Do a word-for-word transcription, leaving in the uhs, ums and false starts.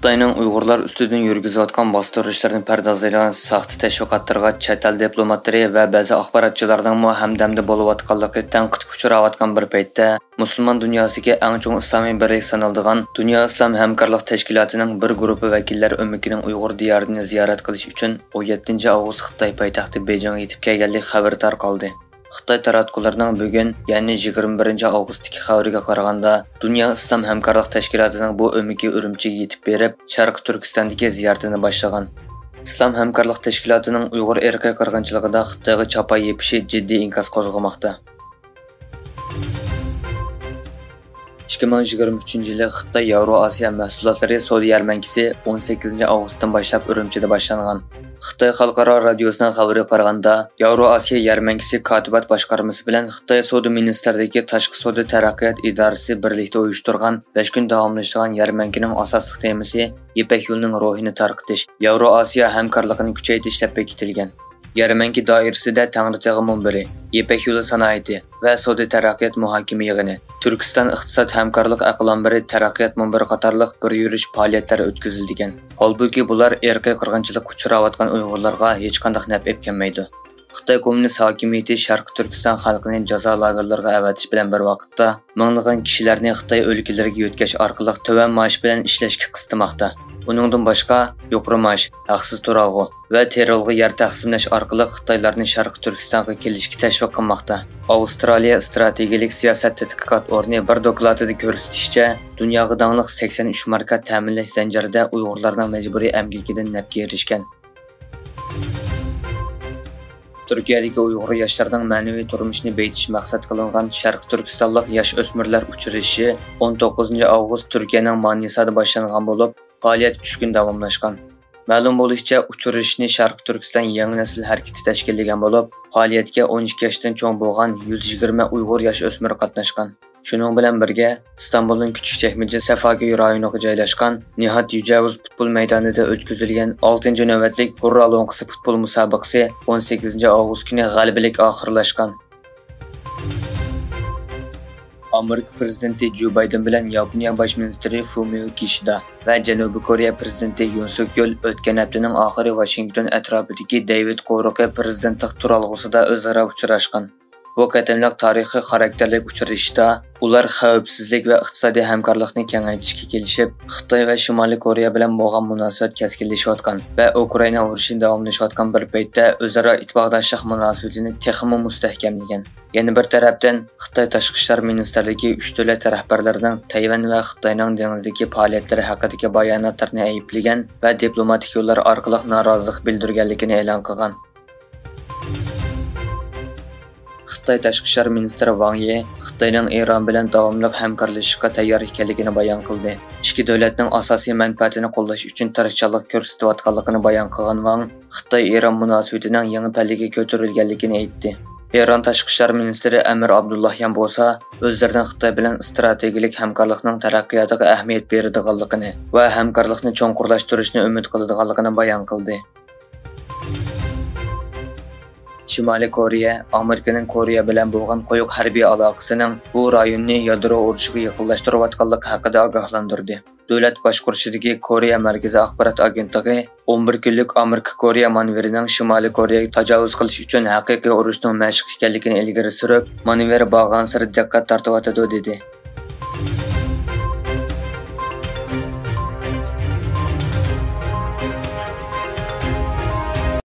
خىتاينىڭ ئۇيغۇرلار ئۈستىدىن يۈرگۈزۈۋاتقان باستۇرۇشلىرىنى پەردازلايدىغان ساختا تەشۋىقاتلىرىغا چەت ئەل دىپلوماتلىرى ۋە بەزى ئاخباراتچىلارنىڭمۇ ھەمدەمدە بولۇۋاتقانلىقى تەنقىدكە ئۇچراۋاتقان بىر پەيتتە، مۇسۇلمان دۇنياسىدىكى ئەڭ چوڭ ئىسلامىي بىرلىك سانىلىدىغان دۇنيا ئىسلام ھەمكارلىق تەشكىلاتىنىڭ بىر گۇرۇپپا ۋەكىللەر ئۆمىكىنىڭ ئۇيغۇر دىيارىنى زىيارەت قىلىش ئۈچۈن ئون يەتتىنچى ئاۋغۇست خىتاي پايتەختى بېيجىڭغا يېتىپ كەلگەنلىكى خەۋىرى تارقالدى. خىتاي تاراتقۇلىرىنىڭ بۈگۈن، يەنى يىگىرمە بىرىنچى ئاۋغۇستتىكى خەۋىرىگە قارىغاندا، دۇنيا ئىسلام ھەمكارلىق تەشكىلاتىنىڭ بۇ ئۆمىكى ئۈرۈمچىگە يېتىپ بېرىپ، شەرقىي تۈركىستاندىكى زىيارىتىنى باشلىغان. ئىسلام ھەمكارلىق تەشكىلاتىنىڭ ئۇيغۇر ئىرقىي قىرغىنچىلىقىدا خىتايغا چاپان يېپىشى جىددىي ئىنكاس قوزغىماقتا. ئىككى مىڭ يىگىرمە ئۈچىنچى يىلى خىتاي ياۋرو ئاسىيا مەھسۇلاتلىرى سودا يەرمەنكىسى ئون سەككىزىنچى ئاۋغۇستتىن باشلاپ ئۈرۈمچىدە باشلانغان. خىتاي خەلقئارا رادىيوسىنىڭ خەۋىرىگە قارىغاندا، ياۋرو ئاسىيا يەرمەنكىسى كاتىبات باشقارمىسى بىلەن خىتاي سودا مىنىستىرلىكى تاشقى سودا تەرەققىيات ئىدارىسى بىرلىكتە ئۇيۇشتۇرغان بەش كۈن داۋاملىشىدىغان يەرمەنكىنىڭ ئاساسلىق تېمىسى يىپەك يولىنىڭ روھىنى تارقىتىش، ياۋرو ئاسىيا ھەمكارلىقىنى كۈچەيتىش دەپ بېكىتىلگەن. يەرمەنكە دائىرىسىدە تەڭرىتېغى مۇنبىرى، يىپەك يولى سانائىتى ۋە سودا تەرەققىيات مۇھاكىمە يىغىنى، تۈركىستان ئىقتىساد ھەمكارلىق ئەقىل ئامبىرى تەرەققىيات مۇنبىرى قاتارلىق بىر يۈرۈش پائالىيەتلەر ئۆتكۈزۈلىدىكەن. ھالبۇكى، بۇلار ئىرقىي قىرغىنچىلىققا ئۇچراۋاتقان ئۇيغۇرلارغا ھېچقانداق نەپ ئېلىپ كەلمەيدۇ. خىتاي كوممۇنىست ھاكىمىيىتى شەرقىي تۈركىستان خەلقىنى جازا لاگېرلىرىغا ئەۋەتىش بىلەن بىر ۋاقىتتا، مىڭلىغان كىشىلەرنى خىتاي ئۆلكىلىرىگە يۆتكەش ئارقىلىق تۆۋەن مائاش بىلەن ئىشلەشكە قىستىماقتا. ئۇنىڭدىن باشقا، يۇقىرى مائاش، ھەقسىز تۇرالغۇ ۋە تېررورغا يەر تەقسىملەش ئارقىلىق خىتايلارنى شەرقىي تۈركىستانغا كېلىشكە تەشۋىق قىلماقتا. ئاۋسترالىيە ئىستراتېگىيەلىك سىياسەت تەتقىقات ئورنى بىر دوكلاتىدا كۆرسىتىشىچە، دۇنياغا داڭلىق سەكسەن ئۈچ ماركا تەمىنلەش زەنجىرىدە ئۇيغۇرلارنىڭ مەجبۇرىي ئەمگىكىدىن نەپكە ئېرىشكەن. تۈركىيەدىكى ئۇيغۇر ياشلىرىنىڭ مەنىۋى تۇرمۇشىنى بېيىتىش مەقسەت قىلىنغان شەرقىي تۈركىستانلىق ياش ئۆسمۈرلەر ئۇچرىشىشى ئون توققۇزىنچى ئاۋغۇست تۈركىيەنىڭ مانىسادا باشلانغان بولۇپ، پائالىيەت ئۈچ كۈن داۋاملاشقان. مەلۇم بولۇشىچە، ئۇچرىشىشنى شەرقىي تۈركىستان يېڭى نەسىل ھەرىكىتى تەشكىللىگەن بولۇپ، پائالىيەتكە ئون ئىككى ياشتىن چوڭ بولغان يۈز يىگىرمە ئۇيغۇر ياش ئۆسمۈرى قاتناشقان. شۇنىڭ بىلەن بىرگە، ئىستانبۇلنىڭ كۈچۈك چەكمىچى سەفاگۆي رايونىغا جايلاشقان نىھاد يۈجەۋۇز پۇتبول مەيدانىدا ئۆتكۈزۈلگەن ئالتىنچى نۆۋەتلىك ھۇررا لوڭقىسى پۇتبول مۇسابىقىسى ئون سەككىزىنچى ئاۋغۇست كۈنى غەلىبىلىك ئاخىرلاشقان. ئامېرىكا پىرېزىدېنتى جو بايدېن بىلەن ياپونىيە باش مىنىستىرى فۇمىيو كىشىدا ۋە جەنۇبىي كورېيە پىرېزىدېنتى يۇن سۇك يول ئۆتكەن ھەپتىنىڭ ئاخىرى ۋاشىنگتون ئەتراپىدىكى دېۋىد قورۇقى پىرېزىدېنتلىق تۇرالغۇسىدا ئۆزئارا ئۇچراشقان. بۇ قېتىملىق تارىخىي خاراكتېرلىك ئۇچرىشىشتا ئۇلار خەۋپسىزلىك ۋە ئىقتىسادىي ھەمكارلىقنى كېڭەيتىشكە كېلىشىپ، خىتاي ۋە شىمالىي كورېيە بىلەن بولغان مۇناسىۋەت كەسكىنلىشىۋاتقان ۋە ئۇكرائىنا ئۇرۇشى داۋاملىشىۋاتقان بىر پەيتتە ئۆزئارا ئىتتىپاقداشلىق مۇناسىۋىتىنى تېخىمۇ مۇستەھكەملىگەن. يەنە بىر تەرەپتىن، خىتاي تاشقى ئىشلار مىنىستىرلىكى ئۈچ دۆلەت رەھبەرلىرىنىڭ تەيۋەن ۋە خىتاينىڭ دېڭىزدىكى پائالىيەتلىرى ھەققىدىكى باياناتلىرىنى ئەيىبلىگەن ۋە دىپلوماتىك يوللار ئارقىلىق نارازىلىق بىلدۈرگەنلىكىنى ئېلان قىلغان. خىتاي تاشقى ئىشلار مىنىستىرى ۋاڭ يى خىتاينىڭ ئىران بىلەن داۋاملىق ھەمكارلىشىشقا تەييار ئىكەنلىكىنى بايان قىلدى. ئىككى دۆلەتنىڭ ئاساسىي مەنپەئەتىنى قوللاش ئۈچۈن تىرىشچانلىق كۆرسىتىۋاتقانلىقىنى بايان قىلغان ۋاڭ، خىتاي ئىران مۇناسىۋىتىنىڭ يېڭى پەللىگە كۆتۈرۈلگەنلىكىنى ئېيتتى. ئىران تاشقى ئىشلار مىنىستىرى ئەمىر ئابدۇللاھيان بولسا، ئۆزلىرىنىڭ خىتاي بىلەن ئىستراتېگىيەلىك ھەمكارلىقنىڭ تەرەققىياتىغا ئەھمىيەت بېرىدىغانلىقىنى ۋە ھەمكارلىقنى چوڭقۇرلاشتۇرۇشنى ئۈمىد قىلىدىغانلىقىنى بايان قىلدى. شىمالىي كورېيە ئامېرىكىنىڭ كورېيە بىلەن بولغان قويۇق ھەربىي ئالاقىسىنىڭ بۇ رايوننى يادرو ئۇرۇشىغا يېقىنلاشتۇرۇۋاتقانلىقى ھەققىدە ئاگاھلاندۇردى. دۆلەت باشقۇرۇشىدىكى كورېيە مەركىزىي ئاخبارات ئاگېنتلىقى ئون بىر كۈنلۈك ئامېرىكا كورېيە مانېۋىرىنىڭ شىمالىي كورېيەگە تاجاۋۇز قىلىش ئۈچۈن ھەقىقىي ئۇرۇشنىڭ مەشىق ئىكەنلىكىنى ئىلگىرى سۈرۈپ، مانېۋىر بارغانسېرى دىققەت تارتىۋاتىدۇ، دېدى.